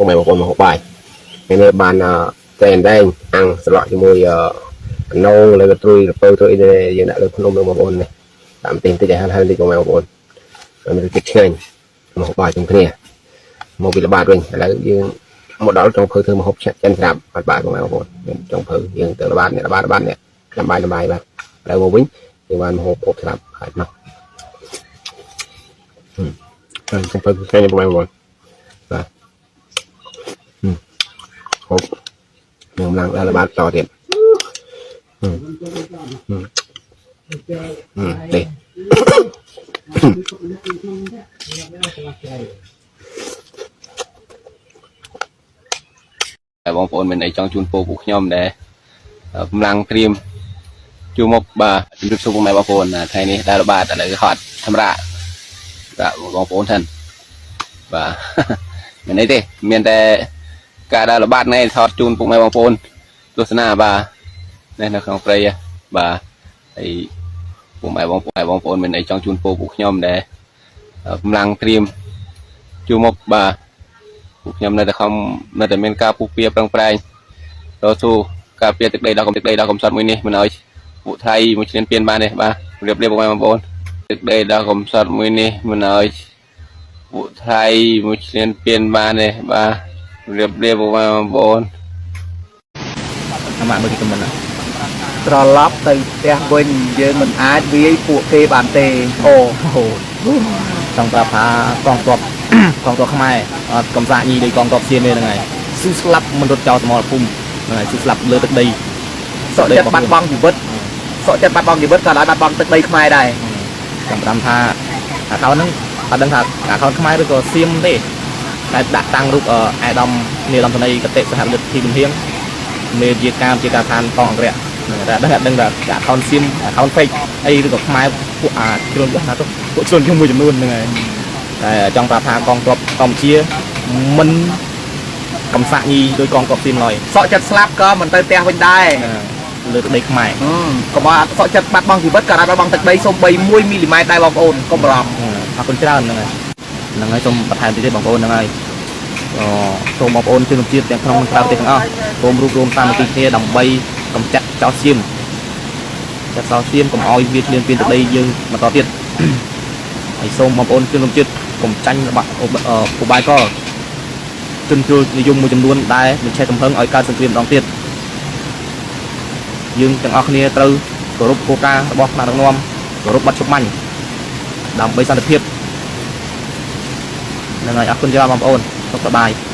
ពុកម៉ែបងប្អូនមកហូបបាយថ្ងៃនេះបានតែអណ្ដែងអាំងស្លក់ជាមួយអណងលើកត្រួយរពៅត្រួយអីដែលយើងដាក់លើភ្នំនឹងបងប្អូននេះតាមទីតិចឲ្យហិលហិលតិចពុកម៉ែបងប្អូនហើយមានទឹកឆ្ងាញ់មកហូបបាយជុំគ្នាមកពីល្បាតវិញឥឡូវយើងមកដល់ចុងភៅធ្វើមកហូបចិនស្រាប់អត់បាយពុកម៉ែបងប្អូនចុងភៅយើងទៅល្បាតអ្នកល្បាតល្បាតអ្នកលំបាយលំបាយបាទឥឡូវមកវិញយើងបានមកហូបហូបស្រាប់ហើយមកហើយចុងភៅឆ្ងាញ់ពុកម៉ែបងប្អូនបាទហូបនឹងឡើងដល់ល្បាតតទៀតនេះ តែបងប្អូនមានអីចង់ជូនពរពួកខ្ញុំដែលកម្លាំងត្រៀមជួមុខបាទជំរាបសួរពុកម៉ែបងប្អូនថ្ងៃនេះដែលបាទឥឡូវហត់សម្រាប់បាទបងប្អូនท่านបាទ មានអីទេមានតែការដើរល្បាតនេះថតជូនពុកម៉ែបងប្អូនទស្សនាបាទនេះនៅក្នុងព្រៃបាទហើយពុកម៉ែបងប្អូនបងប្អូនមានអីចង់ជូនពរពួកខ្ញុំដែលកម្លាំងត្រៀមជួមុខបាទ ពួកខ្ញុំនៅតែខំនៅតែមានការពុះពៀប្រឹងប្រែងតស៊ូការពារទឹកដីដល់កំទឹកដីដល់កំសត់មួយនេះមិនឲ្យពួកថៃមកឈ្លានពានបានទេបាទរៀបរៀបបងប្អូនទឹកដីដល់កំសត់មួយនេះមិនឲ្យពួកថៃមកឈ្លានពានបានទេបាទរៀបរៀបបងប្អូន អាម៉ាក់មើលគេខមមិន ត្រឡប់ទៅផ្ទះវិញយើងមិនអាចវាយពួកគេបានទេអូ អូចង់ប្រាប់ថាកងទ័ពកងទ័ពខ្មែរអត់កំសាកញីដូចកងទ័ពសៀមទេហ្នឹងហើយស៊ូស្លាប់មិនរត់ចោលសមរភូមិហ្នឹងហើយស៊ូស្លាប់លើទឹកដី សុខចិត្តបាត់បង់ជីវិតសុខចិត្តបាត់បង់ជីវិតក៏ឲ្យបាត់បង់ទឹកដីខ្មែរដែរ ចង់ប្រាប់ថាអាខោហ្នឹងអត់ដឹងថាអាខោខ្មែរឬក៏សៀមទេតែដាក់តាំងរូបអាយដាមនាយដាមសនីកតិសហលិទ្ធធីប៊ុនហៀងមេជាការជាការឋានកងអង្គរៈហ្នឹងតែដឹងអត់ដឹងថាអាខោសៀមអាខោ fake អីឬក៏ខ្មែរពួកអាជ្រុនណាទៅពួកជ្រុនជាមួយចំនួនហ្នឹងហើយតែចង់ប្រាប់ថាកងទ័ពកម្ពុជាមិនកំសាកញីដោយកងទ័ពសៀមឡើយ សុខចិត្តស្លាប់ក៏មិនទៅផ្ទះវិញដែរ លើទឹកដីខ្មែរ កុំឲ្យសុខចិត្តបាត់បង់ជីវិតក៏ឲ្យបាត់បង់ទឹកដីសូម្បី1មីលីម៉ែត្រដែរបងប្អូនកុំបារម្ភ អរគុណច្រើនហ្នឹងហើយហ្នឹងហើយសូមបន្ថែមតិចទៀតបងប្អូនហ្នឹងហើយអសូមបងប្អូនជនជាតិទាំងក្នុងនិងក្រៅប្រទេសទាំងអស់រួមរួបរួមសាមគ្គីគ្នាដើម្បីកម្ចាត់ចោលសៀមចាត់ចោលសៀមកុំឲ្យវាឈ្លានពានទឹកដីយើងបន្តទៀតហើយសូមបងប្អូនជនជាតិកុំចាញ់របស់ឧបាយកលជនជ្រុលនិយមមួយចំនួនដែលមិនឆេះកំហឹងឲ្យកើតសង្គ្រាមម្ដងទៀតយើងទាំងអស់គ្នាត្រូវគោរពគោលការណ៍របស់ថ្នាក់ដឹកនាំគោរពបទឈប់បាញ់ដើម្បីសន្តិភាពហ្នឹងហើយអរគុណច្រើនបងប្អូនសុខសប្បាយ។